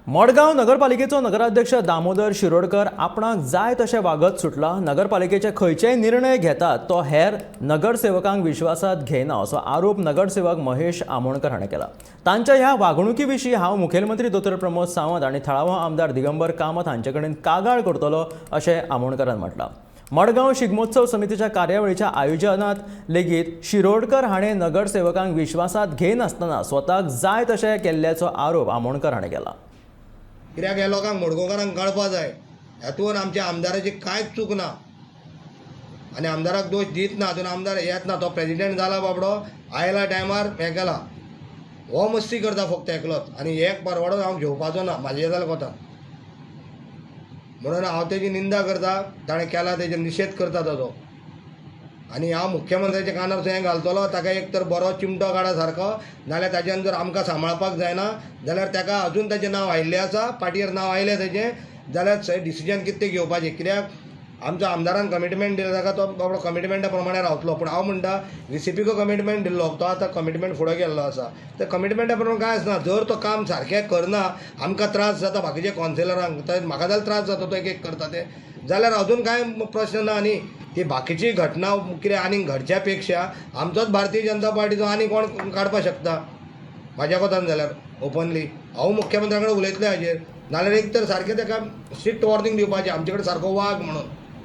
मडगांव नगरपालिकेचो नगराध्यक्ष दामोदर शिरोडकर आपणाक जाय तशें वागत सुटला. नगरपालिकेचे खंयचेय निर्णय घेतात तो हेर नगरसेवकांक विश्वासात घेयना असो आरोप नगरसेवक महेश आमोणकर हाणें केला. तांच्या ह्या वागणुकी विशीं हांव मुखेलमंत्री दोतोर प्रमोद सावंत आनी थळावो आमदार दिगंबर कामत हांचे कडेन कागाळ करतलो अशें आमोणकरान म्हटलां. मडगांव शिगमोत्सव समितीच्या कार्यावळीच्या आयोजनात लेगीत शिरोडकर हाणें नगरसेवकांक विश्वासात घेयनासतना स्वताक जाय तशें केल्ल्याचो आरोप आमोणकर हाणें केला. कित्याक ह्या लोकांक, मडगांवकारांक कळपा जाय, हातून आमच्या आमदाराची कांयच चूक ना आनी आमदाराक दोश दीत ना. अजून आमदार येत ना, तो प्रेजिडेंट जाला बाबडो, आयला टायमार हें केला. हो मस्ती करता फक्त एकलोच आनी एक परवडो हांव घेवपाचो ना म्हाजे जाल्यार कोता. म्हणून हांव तेजी निंदा करता, ताणें केला तेजेर निशेध करता ताजो. आनी हांव मुख्यमंत्र्याच्या कानार हें घालतलो, ताका एक तर बरो चिमटो काडा सारको, नाल्यार ताज्यान जर आमकां सांबाळपाक जायना जाल्यार ताका अजून ताजें नांव आयिल्लें आसा, पाटयेर नांव आयलें ताजें, जाल्यार डिसिजन कितें तें घेवपाचें. कित्याक आमच्या आमदारान कमिटमेंट दिलें ताका, तो बाबडो कमिटमेंटा प्रमाणे रावतलो. पूण हांव म्हणटा, रिसिपीको कमिटमेंट दिल्लो तो आतां कमिटमेंट फुडें गेल्लो आसा, त्या कमिटमेंटा प्रमाणे कांय आसना. जर तो काम सारकें करना, आमकां त्रास जाता बाकीच्या कावन्सिलरांक, तर म्हाका जाल्यार त्रास जाता तो एक एक करता ते, जाल्यार अजून कांय प्रश्न ना. न्ही ती बाकीची घटना कितें आनीक घडच्या पेक्षा आमचोच भारतीय जनता पार्टीचो आनी कोण काडपाक शकता म्हाज्या कोतान जाल्यार ओपनली हांव मुख्यमंत्र्या कडेन उलयतलें हाजेर. नाल्यार एक तर सारकें ताका स्ट्रिक्ट वॉर्निंग दिवपाचें, आमचे कडेन सारको वाग म्हणून.